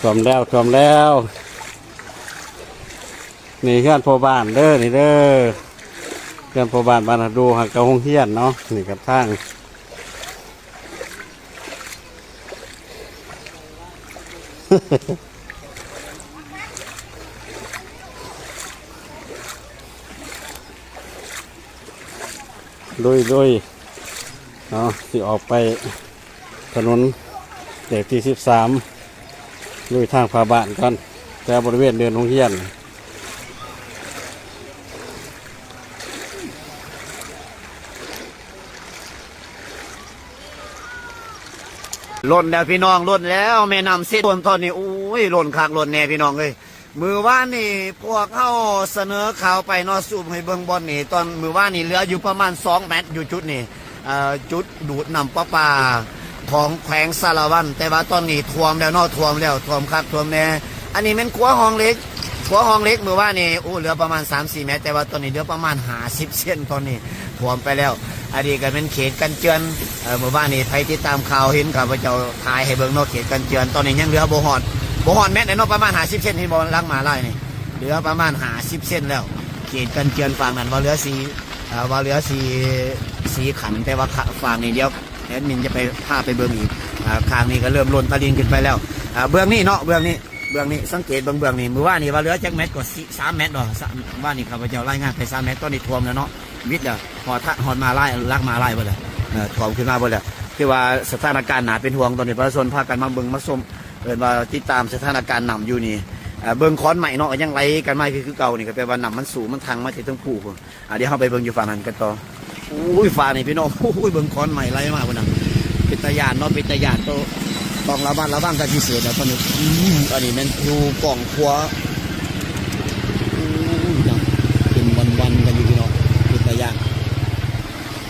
ຖ້ວມແລ້ວ ຖ້ວມແລ້ວ. ນີ້ເຮືອນພໍ່ບ້ານເດີ ນີ້ເດີ ເຮືອນພໍ່ບ້ານບ້ານນາດູ ຫາກະໂຮງຮຽນເນາະ. ນີ້ກະທາງ ລຸຍໆ ເນາະ ຊິອອກໄປຖະໜົນເລກທີສິບສາມ ລຸຍທາງພາບ້ານກ່ອນ ແຖວບໍລິເວນເດີ່ນໂຮງຮຽນ. ລົ້ນແລ້ວພີ່ນ້ອງ ລົ້ນແລ້ວ ແມ່ນ້ຳເຊໂດນຕອນນີ້ ໂອ້ຍ ລົ້ນຄັກລົ້ນແນ່ພີ່ນ້ອງເອີຍ. ມື້ວານນີ້ພວກເຮົາສະເໜີຂ່າວໄປເນາະ ຊູມໃຫ້ເບິ່ງບ່ອນນີ້ ຕອນມື້ວານນີ້ເຫຼືອຢູ່ປະມານສອງແມັດຢູ່ຈຸດນີ້ ເອີ ຈຸດດູດນ້ຳປະປາຂອງແຂວງສາລະວັນ ແຕ່ວ່າຕອນນີ້ຖ້ວມແລ້ວເນາະ ຖ້ວມແລ້ວ ຖ້ວມຄັກຖ້ວມແນ່. ອັນນີ້ແມ່ນຂົວຮ່ອງເຫຼັກ ຂົວຮ່ອງເຫຼັກ ມື້ວານນີ້ ໂອ້ ເຫຼືອປະມານສາມສີ່ແມັດ ແຕ່ວ່າຕອນນີ້ເຫຼືອປະມານຫ້າສິບເຊັນ ຕອນນີ້ຖ້ວມໄປແລ້ວ. ອັນນີ້ກະແມ່ນເຂດກັນເຈື່ອນ ເອີ ມື້ວານນີ້ໃຜຕິດຕາມຂ່າວເຫັນຂ້າພະເຈົ້າຖ່າຍໃຫ້ເບິ່ງເນາະ ເຂດກັນເຈື່ອນ ຕອນນີ້ຍັງເຫຼືອບໍ່ຮອດ ບໍ່ຮອດແມັດເລີຍເນາະ ປະມານຫ້າສິບເຊັນ ເຫັນບໍ່ ຫຼັງມ້າລາຍນີ້ ເຫຼືອປະມານຫ້າສິບເຊັນແລ້ວ ເຂດກັນເຈື່ອນຝັ່ງນັ້ນວ່າເຫຼືອສີ່ ເອີ ວ່າເຫຼືອສີ່ ສີ່ຄັນ ແຕ່ວ່າຝັ່ງນີ້ດຽວແອດມິນຈະໄປ ພາໄປເບິ່ງອີກ. ເອີ ຂ້າງນີ້ກະເລີ່ມລົ້ນຕະລິ່ງຂຶ້ນໄປແລ້ວ ເອີ ເບື້ອງນີ້ເນາະ ເບື້ອງນີ້ ເບື້ອງນີ້ ສັງເກດເບິ່ງເບື້ອງນີ້ ມື້ວານນີ້ວ່າເຫຼືອຈັກແມັດ ກວ່າສາມແມັດບໍ່ ວານນີ້ຂ້າພະເຈົ້າລາຍງານໄປສາມແມັດ ຕອນນີ້ຖ້ວມແລ້ວເນາະ ວິດແລ້ວ ຮອດ ຮອດມ້າລາຍ ຫຼັງມ້າລາຍເບິດແລ້ວ ເອີ ຖ້ວມຂຶ້ນມາເບິດແລ້ວ. ຖືວ່າສະຖານະການໜ້າເປັນຫ່ວງ ຕອນນີ້ປະຊາຊົນພາກັນມາເບິ່ງມາຊົມ ເອີ້ນວ່າຕິດຕາມສະຖານະການນ້ຳຢູ່ນີ້ ເອີ ເບິ່ງຂອນໄມ້ເນາະ ກະຍັງໄຫຼກັນມາຄືເກົ່ານີ້ ກະແປວ່ານ້ຳມັນສູ້ ມັນທັ່ງມາແຕ່ເທິງພູພຸ້ນ. ອ່າ ດຽວເຮົາໄປເບິ່ງຢູ່ຝັ່ງນັ້ນກັນຕໍ່. ໂອ້ຍ ຝັ່ງນີ້ພີ່ນ້ອງ ໂອ້ຍ ເບິ່ງຂອນໄມ້ໄຫຼມາພຸ້ນນະ ເປັນຕາຢ້ານເນາະ ເປັນຕາຢ້ານໂຕ ຕ້ອງລະມັດລະວັງເປັນພິເສດແລ້ວຕອນນີ້. ອືມ ອັນນີ້ແມ່ນຢູ່ກ້ອງຂົວ ໂອ້ຍ ເປັນວັນໆກັນຢູ່ພີ່ນ້ອງ ເປັນຕາຢ້ານ.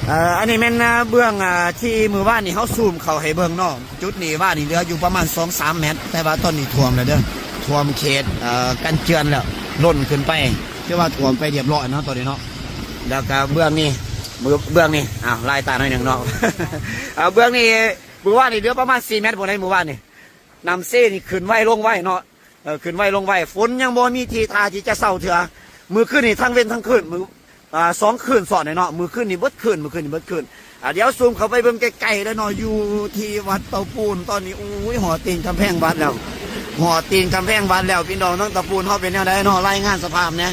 ເອີ ອັນນີ້ແມ່ນ ເບື້ອງ ທີ່ມື້ວານນີ້ເຮົາຊູມເຂົ້າໃຫ້ເບິ່ງເນາະ ຈຸດນີ້ວ່ານີ້ເຫຼືອຢູ່ປະມານສອງສາມແມັດ ແຕ່ວ່າຕອນນີ້ຖ້ວມແລ້ວເດີ ຖ້ວມເຂດ ເອີ ກັນເຈື່ອນແລ້ວ ລົ້ນຂຶ້ນໄປ ຖືວ່າຖ້ວມໄປລຽບລ້ອຍເນາະ ຕອນນີ້ເນາະ. ແລ້ວກະເບື້ອງນີ້ ເບື້ອງນີ້ ອ້າວ ລາຍຕາໜ້ອຍໜຶ່ງເນາະ ເອີ ເບື້ອງນີ້ ມື້ວານນີ້ເຫຼືອປະມານສີ່ແມັດບໍ່ໄດ້ ມື້ວານນີ້ ນ້ຳເຊນີ້ຂຶ້ນໄວລົງໄວເນາະ ເອີ ຂຶ້ນໄວລົງໄວ ຝົນຍັງບໍ່ມີທີທ່າທີ່ຈະເຊົາເທື່ອ. ມື້ຄືນນີ້ທັງເວັນທັງຄືນ ມື້ ອ່າ ສອງຄືນຊ້ອນເລີຍເນາະ ມື້ຄືນນີ້ເບິດຄືນ ມື້ຄືນນີ້ເບິດຄືນ. ອ່າ ດຽວຊູມເຂົ້າໄປເບິ່ງໃກ້ໆເດີເນາະ ຢູ່ທີ່ວັດເຕົາປູນ ຕອນນີ້ ໂອ້ຍ ຮອດຕີນກຳແພງວັດແລ້ວ ຮອດຕີນກຳແພງວັດແລ້ວ. ພີ່ນ້ອງທາງເຕົາປູນເຮົາເປັນແນວໃດເນາະ ລາຍງານສະພາບແດ່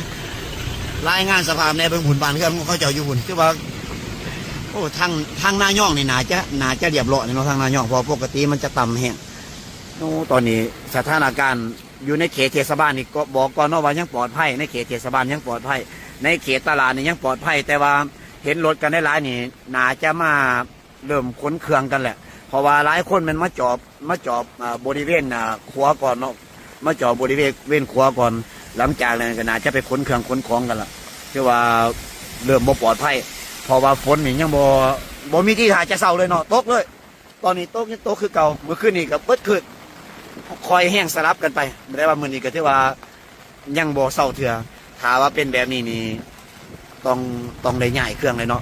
ລາຍງານສະພາບແດ່. ເບິ່ງພຸ້ນ ບ້ານເຮືອນຂອງເຂົາເຈົ້າຢູ່ພຸ້ນ ຄືວ່າ ໂອ້ ທາງ ທາງນາຍອງນີ້ໜ້າຈະ ໜ້າຈະລຽບລ້ອຍເນາະ ທາງນາຍອງ ເພາະວ່າປົກກະຕິມັນຈະຕ່ຳແຮງ. ໂອ້ ຕອນນີ້ສະຖານະການຢູ່ໃນເຂດເທດສະບານນີ້ ກໍບອກກ່ອນເນາະວ່າຍັງປອດໄພ ໃນເຂດເທດສະບານຍັງປອດໄພ ໃນເຂດຕະຫຼາດນີ້ຍັງປອດໄພ ແຕ່ວ່າເຫັນລົດກັນຫຼາຍໆນີ້ ໜ້າຈະມາເລີ່ມຂົນເຄື່ອງກັນແຫຼະ ເພາະວ່າຫຼາຍຄົນແມ່ນມາຈອດ ມາຈອດ ອ່າ ບໍລິເວນ ອ່າ ຂົວກ່ອນເນາະ ມາຈອດບໍລິເວນ ເວນຂົວກ່ອນ ຫຼັງຈາກນັ້ນກໍໜ້າຈະໄປຂົນເຄື່ອງຂົນຂອງກັນລະ ຖືວ່າເລີ່ມບໍ່ປອດໄພ ເພາະວ່າຝົນນີ້ຍັງບໍ່ ບໍ່ມີທີທ່າຈະເຊົາເລີຍເນາະ ຕົກເລີຍ. ຕອນນີ້ຕົກ ຍັງຕົກຄືເກົ່າ ມື້ຄືນນີ້ກໍເບິດຄືນ ຄ່ອຍແຮງສະຫຼັບກັນໄປ ແຕ່ວ່າມື້ນີ້ກໍຖືວ່າຍັງບໍ່ເຊົາເທື່ອ. ຖ້າວ່າເປັນແບບນີ້ນີ້ ຕ້ອງ ຕ້ອງໄດ້ຍ້າຍເຄື່ອງເລີຍເນາະ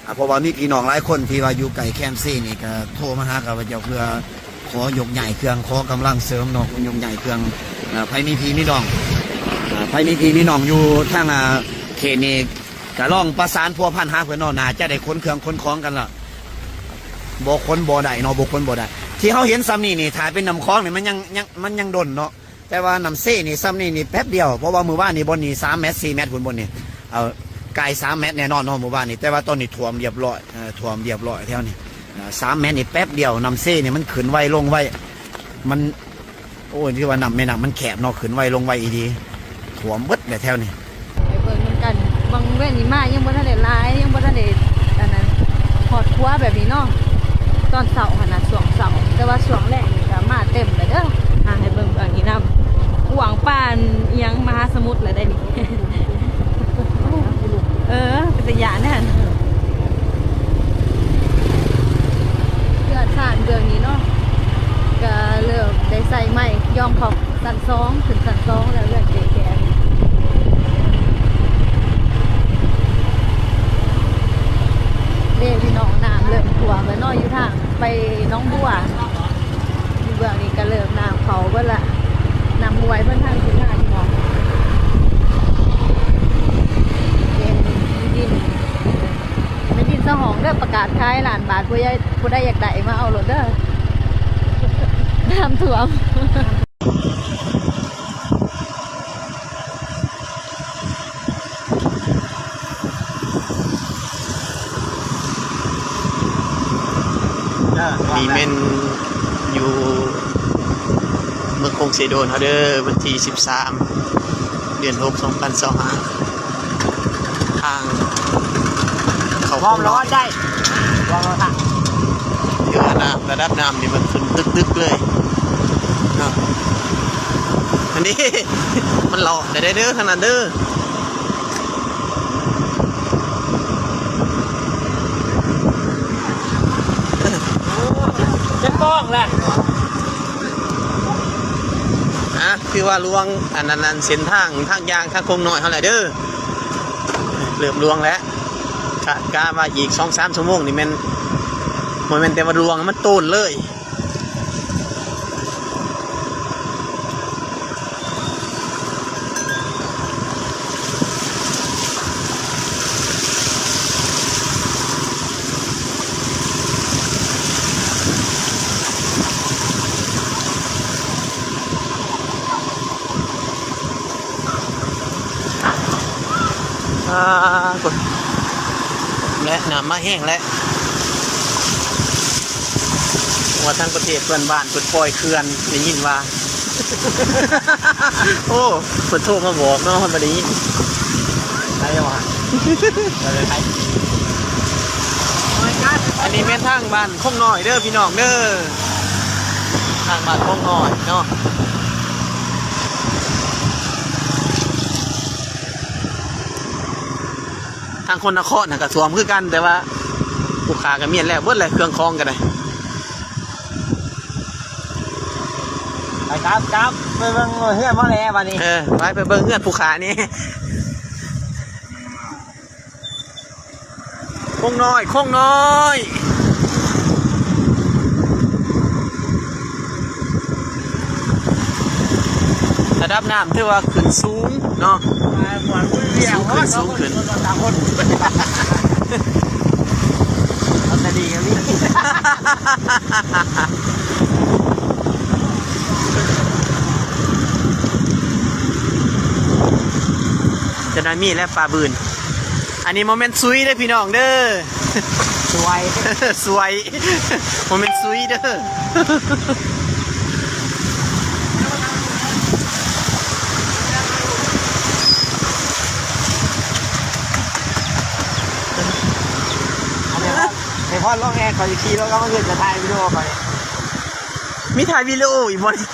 ອ່າ ເພາະວ່າມີພີ່ນ້ອງຫຼາຍຄົນທີ່ວ່າຢູ່ໃກ້ແຄມເຊນີ້ ກໍໂທມາຫາຂ້າພະເຈົ້າເພື່ອຂໍຍົກຍ້າຍເຄື່ອງ ຂໍກຳລັງເສີມເນາະ ຍົກຍ້າຍເຄື່ອງ. ອ່າ ໃຜມີພີ່ມີນ້ອງ ອ່າ ໃຜມີພີ່ມີນ້ອງຢູ່ທາງ ອ່າ ເຂດນີ້ ກະລອງປະສານພົວພັນຫາເພິ່ນເນາະ ໜ້າຈະໄດ້ຂົນເຄື່ອງຂົນຂອງກັນລະ ບໍ່ຂົນບໍ່ໄດ້ເນາະ ບໍ່ຂົນບໍ່ໄດ້. ທີ່ເຮົາເຫັນຊ່ຳນີ້ນີ້ ຖ້າເປັນນ້ຳຂອງນີ້ ມັນຍັງ ຍັງ ມັນຍັງດົນເນາະ ແຕ່ວ່ານ້ຳເຊນີ້ ຊ່ຳນີ້ນີ້ແປັບດຽວ ເພາະວ່າມື້ວານນີ້ບ່ອນນີ້ສາມແມັດ ສີ່ແມັດພຸ້ນ ບ່ອນນີ້ ເອີ ກາຍສາມແມັດແນ່ນອນເນາະ ມື້ວານນີ້. ແຕ່ວ່າຕອນນີ້ຖ້ວມລຽບລ້ອຍ ເອີ ຖ້ວມລຽບລ້ອຍແຖວນີ້ ເອີ ສາມແມັດນີ້ແປັບດຽວ ນ້ຳເຊນີ້ມັນຂຶ້ນໄວລົງໄວ ມັນ ໂອ້ຍ ຖືວ່ານ້ຳ ແມ່ນ້ຳມັນແຄບເນາະ ຂຶ້ນໄວລົງໄວອີ່ຫຼີ ຖ້ວມເບິດແຫຼະແຖວນີ້. ໄປເບິ່ງນຳກັນ ບາງເວນນີ້ມາຍັງບໍ່ທັນໄດ້ຫຼາຍ ຍັງບໍ່ທັນໄດ້ອັນນັ້ນ ຮອດຂົວແບບນີ້ເນາະ ຕອນເຊົ້າຫັ້ນນະ ຊ່ວງເຊົ້າ ແຕ່ວ່າຊ່ວງແລງນີ້ກໍມາເຕັມແລ້ວເດີ. ຫາໃຫ້ເບິ່ງເບື້ອງນີ້ນຳ ກວ້າງປານອີ່ຫຍັງ ມະຫາສະໝຸດແລ້ວໄດ໋ນີ້. ເອີ ເປັນຕາຢ້ານເດ້ຫັ້ນ. ເຮືອນຊານເບື້ອງນີ້ເນາະ ກະເລີ່ມໄດ້ໃສ່ໄມ້ ຍອມເຂົ້າຊັ້ນສອງ ຂຶ້ນຊັ້ນສອງແລ້ວ ເຮືອນເກະແກະ. ເດ້ພີ່ນ້ອງ ນ້ຳເລີ່ມຖ້ວມແລ້ວເນາະ ຢູ່ທາງໄປໜອງບົວ ຢູ່ເບື້ອງນີ້ກະເລີ່ມນ້ຳເຂົ້າເບິດລະ. ໄວ້ເບິ່ງທາງຂຶ້ນທາງເນາະ ເປັນດິນ ເປັນດິນສະຫອງເດີ ປະກາດຂາຍລ້ານບາດ ຜູ້ໃດ ຜູ້ໃດຢາກໄດ້ມາເອົາໂລດເດີ ນ້ຳຖ້ວມ. ນີ້ແມ່ນຢູ່ເມືອງຄົງເຊໂດນເຮົາເດີ ວັນທີສິບສາມ ເດືອນຫົກ ສອງພັນຊາວຫ້າ ທາງເຂົ້າ ວອມ ໂຄ້ງ ລ້ອ ເນາະ ໄດ້ ວອມ ລ້ອ ທາງ ຖືວ່ານ້ຳ ລະດັບນ້ຳນີ້ມັນຂຶ້ນຕຶກໆເລີຍເນາະ ອັນນີ້ ມັນຫຼອກໄດ້ເດີ ທາງນັ້ນເດີ. ເຈັດໂມງແລ້ວ ອ່ະ ຄືວ່າລວງ ອັນນັ້ນ ອັນເສັ້ນທາງ ທາງຍ່າງທາງໂຄ້ງນ້ອຍເຮົາແຫຼະເດີ ເລີ່ມລວງແລ້ວ ຄາດການວ່າອີກສອງສາມຊົ່ວໂມງນີ້ແມ່ນ ບໍ່ແມ່ນແຕ່ວ່າລວງ ມັນໂຕນເລີຍ. ອ່າ ແລະ ນ້ຳມາແຮງແລ້ວ ວ່າທາງປະເທດເພື່ອນບ້ານເພິ່ນປ່ອຍເຂື່ອນ ໄດ້ຍິນວ່າ ໂອ້ ເພິ່ນໂທມາບອກເນາະ ເຮົາບໍ່ໄດ້ຍິນ ໄດ້ຫວາ ອັນນີ້ແມ່ນທາງບ້ານຄົງນ້ອຍເດີພີ່ນ້ອງເດີ ທາງບ້ານຄົງນ້ອຍເນາະ ທາງຄົນນະຄອນຫັ້ນກະຖ້ວມຄືກັນ ແຕ່ວ່າຜູ້ຂ້າກະມ້ຽນແລ້ວເບິດແຫຼະ ເຄື່ອງຂອງກະໄດ້ ໄປ ກັບ ກັບ ໄປເບິ່ງເຮືອນໝໍແຫຼບາດນີ້ ເອີ ໄປ ໄປເບິ່ງເຮືອນຜູ້ຂ້ານີ້ ຄົງນ້ອຍ ຄົງນ້ອຍ ລະດັບນ້ຳຖືວ່າຂຶ້ນສູງເນາະ ສູງຂຶ້ນ ສູງຂຶ້ນ ເອົາແຕ່ດີກໍມີ ຈະໄດ້ມີແລ້ວປາບືນ. ອັນນີ້ບໍ່ແມ່ນສຸຍເດີພີ່ນ້ອງເດີ ສວຍ ສວຍ ບໍ່ແມ່ນສຸຍເດີ ໃຫ້ພອນລົງແອ ຂ້ອຍຊິຂີ່ລົງກັບມາຂຶ້ນ ຈະຖ່າຍວິດີໂອຂ້ອຍ. ມີຖ່າຍວິດີໂອອີກບໍ່ນີ້?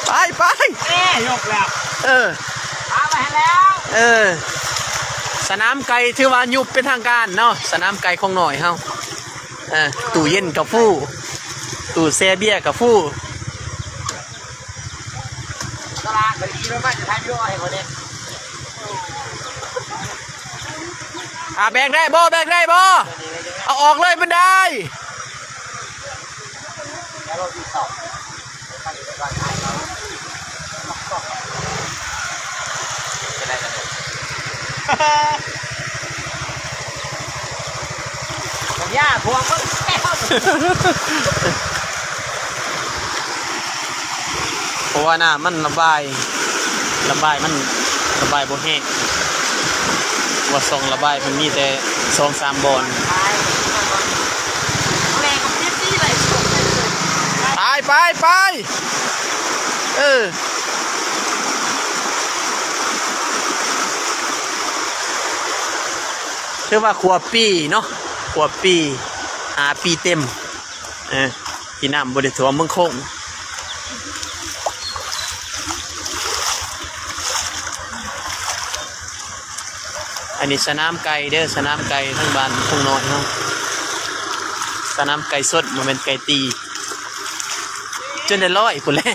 ໄປ ໄປ ເອີ ຍົກແລ້ວ ເອີ ພາໄປຫັ້ນແລ້ວ ເອີ ສະໜາມໄກ່ຖືວ່າຍຸບເປັນທາງການເນາະ ສະໜາມໄກ່ຂອງນ້ອຍເຮົາ ເອີ ຕູ້ເຢັນກະຟູ ຕູ້ແຊ່ເບຍກະຟູ ຕະຫຼາດໄປດີແລ້ວ ມາຈະຖ່າຍວິດີໂອໃຫ້ຂ້ອຍແດ່. ອ່າ ແບກໄດ້ບໍ່? ແບກໄດ້ບໍ່? ເອົາອອກເລີຍ ມັນໄດ້ ຢ່າພວງເບິ່ງແລ້ວ ເພາະວ່ານ້ຳມັນລະບາຍ ລະບາຍ ມັນລະບາຍບໍ່ແຮງ ວ່າຊ່ອງລະບາຍມັນມີແຕ່ສອງສາມບ່ອນ ໄປ ໄປ ໄປ ເອີ ຖືວ່າຄົວບປີເນາະ ຄົວບປີ ຫ້າປີເຕັມ ເອີ ທີ່ນ້ຳບໍ່ໄດ້ຖ້ວມເມືອງໂຂງ ອັນນີ້ສະໜາມໄກ່ເດີ ສະໜາມໄກ່ທາງບ້ານຄົງນ້ອຍເຮົາ ສະໜາມໄກ່ຊົນ ບໍ່ແມ່ນໄກ່ຕີ ຈົນໄດ້ຮ້ອຍພຸ້ນແຫຼະ.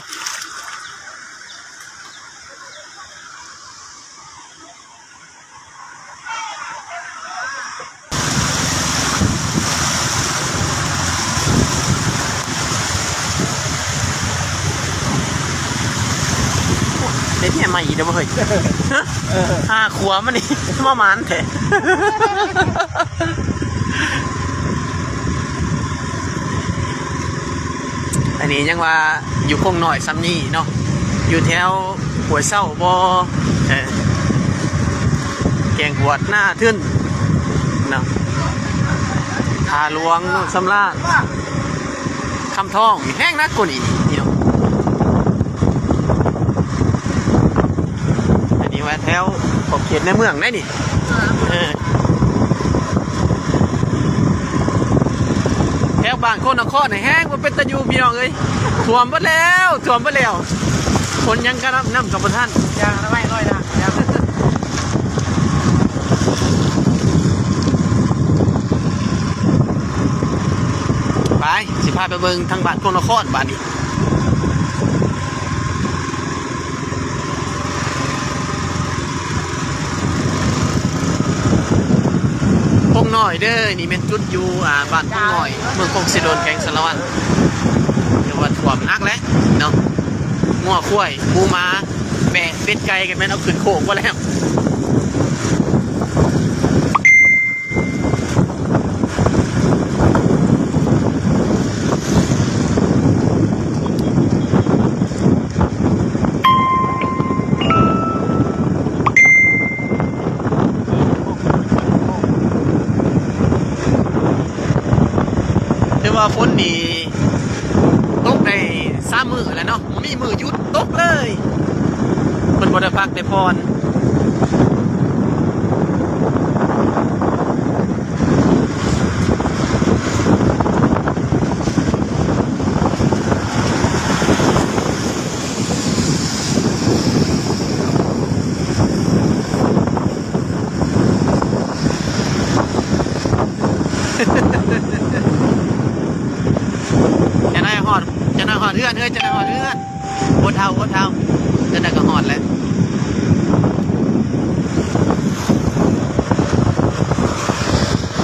ເມຍໃໝ່ອີກແລ້ວບໍ່ເຮີ້ຍ? ຮະ? ເອີ ຫ້າຂົວມານີ້ ມາໝານແທ້. ອັນນີ້ຍັງວ່າຢູ່ຄົງນ້ອຍຊ່ຳນີ້ເນາະ ຢູ່ແຖວຫ້ວຍເຊົາບໍ່ ເອີ ແກ້ງຫວດ ນາທຶນເນາະ ທ່າຫຼວງ ໂນນສຳລານ ຄຳທອງ ແຮງໜັກກວ່ານີ້ພີ່ນ້ອງ. ອັນນີ້ວ່າແຖວຂອບເຂດໃນເມືອງໄດ໋ນີ້ ເອີ ແຖວບ້ານໂຄນນະຄອນນີ້ແຮງບໍ່ເປັນຕາຢູ່ພີ່ນ້ອງເອີຍ ຖ້ວມເບິດແລ້ວ ຖ້ວມເບິດແລ້ວ ຄົນຍັງກະນ້ຳ ນ້ຳກະບໍ່ທັນ ຢ່າລະໄວ້ລອຍນະ ໄປ ຊິພາໄປເບິ່ງທາງບ້ານໂຄນນະຄອນບາດນີ້. ຄົງນ້ອຍເດີ ນີ້ແມ່ນຈຸດຢູ່ ອ່າ ບ້ານຄົງນ້ອຍ ເມືອງຄົງເຊໂດນ ແຂວງສາລະວັນ ຖືວ່າຖ້ວມໜັກແຫຼະເນາະ ງົວຄວາຍ ໝູໝາ ແປະ ເປັດໄກ່ ກໍແມ່ນເອົາຂຶ້ນໂຄກໝົດແລ້ວ. ຖືວ່າຝົນນີ້ຕົກໄດ້ສາມມື້ແລ້ວເນາະ ບໍ່ມີມື້ຢຸດ ຕົກເລີຍ ເພິ່ນບໍ່ໄດ້ພັກໄດ້ຜ່ອນ. ຈະໄດ້ຮອດ ຈະໄດ້ຮອດເຮືອນເອີຍ ຈະໄດ້ຮອດເຮືອນ. ອົດເອົາ ອົດເອົາ ຈັ່ງໃດກໍຮອດແຫຼະ.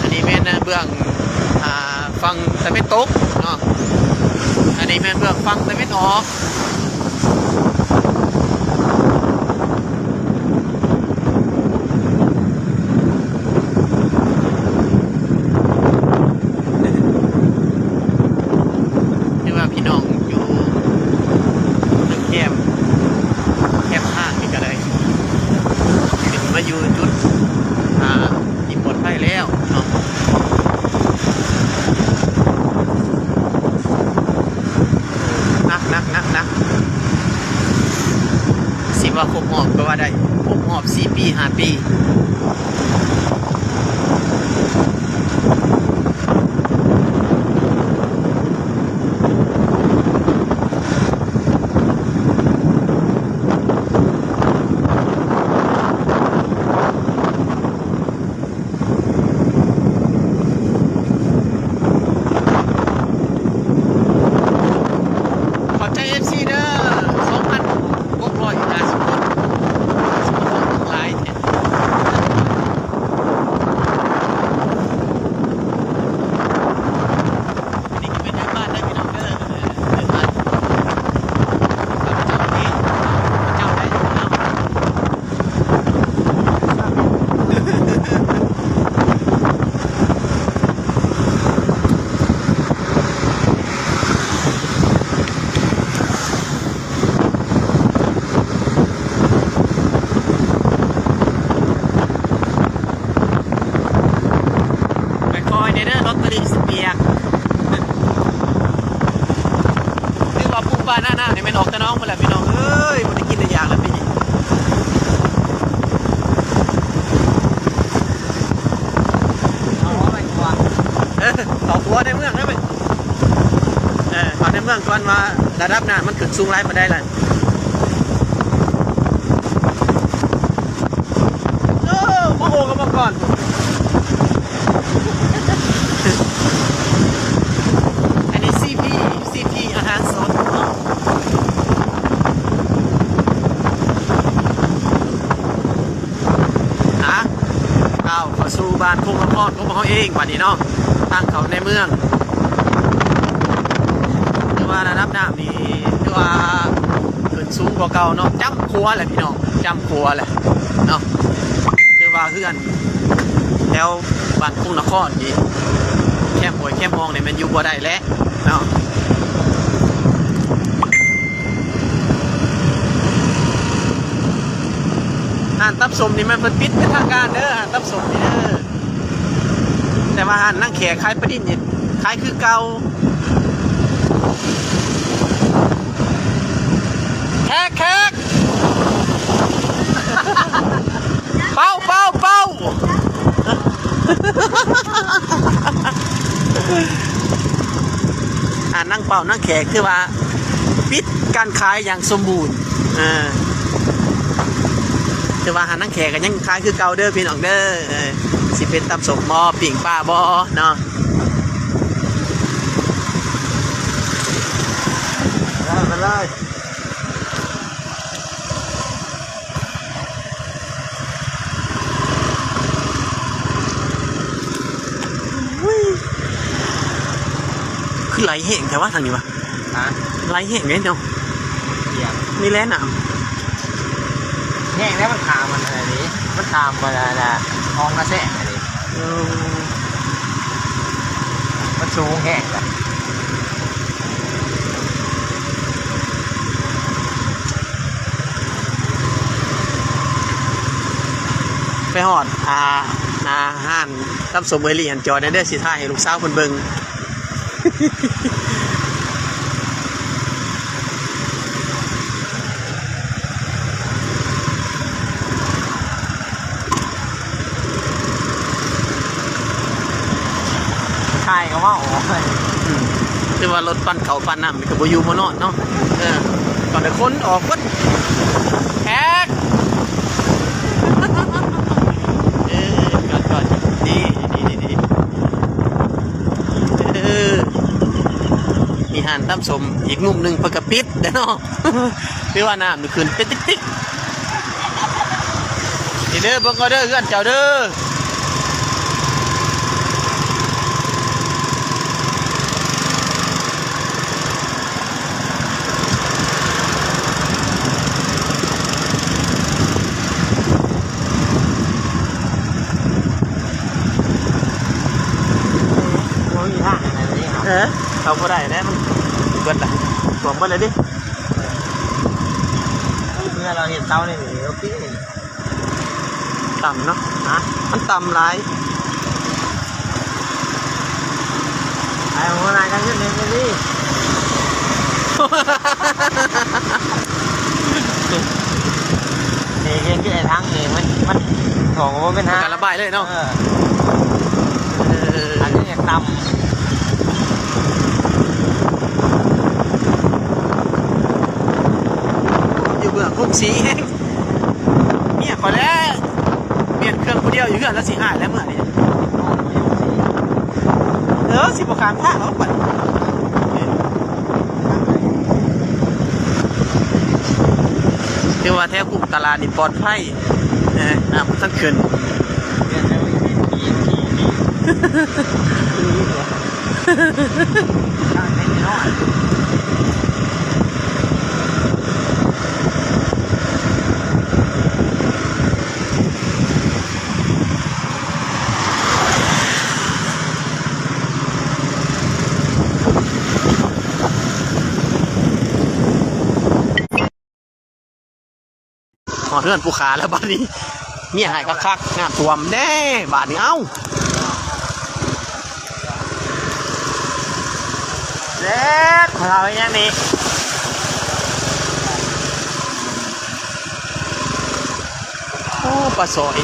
ອັນນີ້ແມ່ນເບື້ອງ ອ່າ ຝັ່ງຕາເວັນຕົກເນາະ ອັນນີ້ແມ່ນເບື້ອງຝັ່ງຕາເວັນອອກ. ຫຼືວ່າພີ່ນ້ອງຢູ່ເທິງແຄມ ແຄມທາງນີ້ກໍໄດ້ ຂຶ້ນມາຢູ່ຈຸດ ອ່າ ທີ່ປອດໄພແລ້ວເນາະ. ໜັກ ໜັກ ໜັກ ໜັກ ຊິວ່າຄົບຮອບກໍວ່າໄດ້ ຄົບຮອບສີ່ປີ ຫ້າປີ. ຂອບໃຈເອັຟຊີເດີ ສອງພັນຫົກຮ້ອຍຫ້າສິບຄົນ ສະມາຄົມຫຼາຍແທ້. ອັນນີ້ກໍເປັນທາງບ້ານເດີພີ່ນ້ອງເດີ ເອີ ເດີນມາ ເຈົ້ານີ້ ເຈົ້າໄດ້ເນາະ. ໄປຄ່ອຍແດ່ເດີ ລົດຕະລິຊິປຽກ. ຖືວ່າປູກປານານ້ຳນີ້ແມ່ນອອກແຕ່ໜອງພຸ້ນແຫຼະພີ່ນ້ອງເອີຍ ບໍ່ໄດ້ກິນໄດ້ຢາກແລ້ວປີນີ້. ເອີ ເຂົ້າຂົວໃນເມືອງເດີ ເອີ ເຂົ້າໃນເມືອງກ່ອນວ່າລະດັບນ້ຳມັນຂຶ້ນສູງຫຼາຍປານໃດລະ. ໂອ້ ມາໂອ້ກັບໝໍກ່ອນ. ອັນນີ້ຊີພີ ຊີພີອາຫານສົດເນາະ. ອ່ະ ກ້າວເຂົ້າສູ່ບ້ານຄົງນະຄອນຂອງພວກເຮົາເອງບາດນີ້ເນາະ ທາງເຂົ້າໃນເມືອງ. ຖືວ່າລະດັບນ້ຳນີ້ ຖືວ່າຂຶ້ນສູງ ກວ່າເກົ່າເນາະ ຈ້ຳຂົວແຫຼະພີ່ນ້ອງ ຈ້ຳຂົວແຫຼະເນາະ. ຄືວ່າເຮືອນແຖວບ້ານຄົງນະຄອນນີ້ ແຄມຫ້ວຍແຄມຮ່ອງນີ້ແມ່ນຢູ່ບໍ່ໄດ້ແຫຼະເນາະ. ຮ້ານຕັບສົ້ມນີ້ແມ່ນເພິ່ນປິດເປັນທາງການເດີ ຮ້ານຕັບສົ້ມນີ້ເດີ. ແຕ່ວ່າຮ້ານນາງແຂກຂາຍປາດິນນີ້ຂາຍຄືເກົ່າ. ແຂກ ແຂກ ເປົາ ເປົາ ເປົາ. ອ່າ ນາງເປົານາງແຂກຖືວ່າປິດການຂາຍຢ່າງສົມບູນ. ເອີ ແຕ່ວ່າຫານນາງແຂກກໍຍັງຂາຍຄືເກົ່າເດີພີ່ນ້ອງເດີ. ເອີ ຊິເປັນຕຳສົ້ມບໍ ປີ້ງປາບໍເນາະ. ເອີ ໄປເລີຍ. ຄືໄຫຼແຮງແທ້ວະທາງນີ້ວະ? ຮະ? ໄຫຼແຮງເດ້ເນາະ. ອີຫຍັງ? ນີ້ແຫຼະນ້ຳ ແຮງແລ້ວ ມັນຂ້າມມັນອັນນີ້ ມັນຂ້າມໄປອັນນ່າ ຄອງນາແຊງອັນນີ້. ເອີ ມັນສູງແຮງລະ. ໄປຮອດ ອ່າ ໜ້າຮ້ານຕຳສົ້ມເອື້ອຍລີ່ຫັ້ນ ຈອດແດ່ເດີ ຊິຖ່າຍໃຫ້ລູກສາວເພິ່ນເບິ່ງ. ຖ່າຍກໍເວົ້າ. ອືມ ແຕ່ວ່າລົດປັ່ນເຂົ້າປັ່ນນ້ຳນີ້ກໍບໍ່ຢູ່ບໍ່ນອນເນາະ. ເອີ ຕອນໃດຄົນອອກເບິດ ແຂກ. ເອີ ຈອດ ຈອດ ດີ ດີ ດີ ດີ. ເອີ ມີຮ້ານຕຳສົ້ມອີກມຸມໜຶ່ງ ເພິ່ນກໍປິດແລ້ວເນາະ. ຄືວ່ານ້ຳນີ້ຂຶ້ນເປັນຕິກໆ ນີ້ເດີ ເບິ່ງເອົາເດີ ເຮືອນເຈົ້າເດີ. ບໍ່ມີທາງໄປເລີຍ. ເອີ ເຂົ້າບໍ່ໄດ້ແລ້ວ ມັນເບິດລະ ຖ້ວມເບິດແລ້ວເດ້. ເມື່ອເຮົາເຮັດເສົານີ້ ໂອເຄ. ຕ່ຳເນາະ. ຮະ? ມັນຕ່ຳຫຼາຍ. ໄປຫົວໜ້າກັນຂຶ້ນເລີຍ. ນີ້ເຮັດຄືໄອ້ຖັງນີ້ ມັນ ມັນຖ້ວມບໍ່ເປັນຫາ ກະລະບາຍເລີຍເນາະ. ເອີ ເອີ ອັນນີ້ຍັງຕ່ຳ ຢູ່ເບື້ອງໂຮງສີແຮງ. ເມຍຂ້ອຍແຫຼະ ປ່ຽນເຄື່ອງຜູ້ດຽວຢູ່ເຮືອນ ລາວຊິຮ້າຍແລ້ວເມື່ອນີ້. ເອີ ຊິບໍ່ຂ້າມທາງແລ້ວບັດ. ຖືວ່າແຖວກຸງຕະຫຼາດນີ້ປອດໄພ ເອີ ນ້ຳບໍ່ທັນຂຶ້ນ. ຮອດເຮືອນຜູ້ຂ້າແລ້ວບາດນີ້ ເມຍຮ້າຍຄັກໆ ນ້ຳຖ້ວມແດ່ບາດນີ້. ເອົ້າ ເສັດ ເຮົາເຮັດຫຍັງນີ້? ໂອ້ ປາຊອຍ.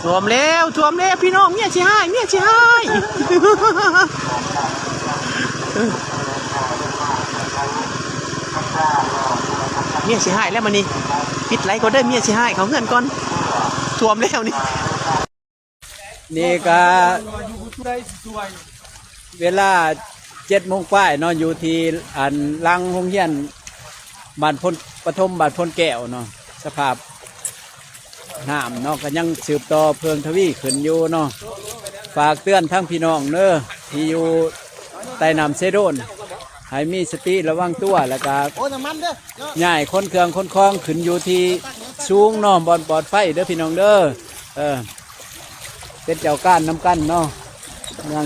ຖ້ວມແລ້ວ ຖ້ວມແລ້ວພີ່ນ້ອງ ເມຍຊິຮ້າຍ ເມຍຊິຮ້າຍ ເມຍຊິຮ້າຍແລ້ວບາດນີ້. ປິດໄລກ່ອນເດີ ເມຍຊິຮ້າຍ ເຂົ້າເຮືອນກ່ອນ ຖ້ວມແລ້ວນີ້. ນີ້ກະເວລາເຈັດໂມງປາຍເນາະ ຢູ່ທີ່ອັນຫຼັງໂຮງຮຽນບ້ານໂພນ ປະຖົມບ້ານໂພນແກ້ວເນາະ. ສະພາບ ນ້ຳເນາະ ກໍຍັງສືບຕໍ່ເພີ່ມທະວີຂຶ້ນຢູ່ເນາະ. ຝາກເຕືອນທັງພີ່ນ້ອງເດີ ທີ່ຢູ່ໃຕ້ນ້ຳເຊໂດນ ໃຫ້ມີສະຕິລະວັງຕົວ ແລ້ວກະ ໂອ້ ນ້ຳມັນເດີ ຍ້າຍຂົນເຄື່ອງຂົນຂອງຂຶ້ນຢູ່ທີ່ສູງເນາະ ບ່ອນປອດໄພເດີພີ່ນ້ອງເດີ. ເອີ ເປັນເຈົ້າການນຳກັນເນາະ ເມືອງ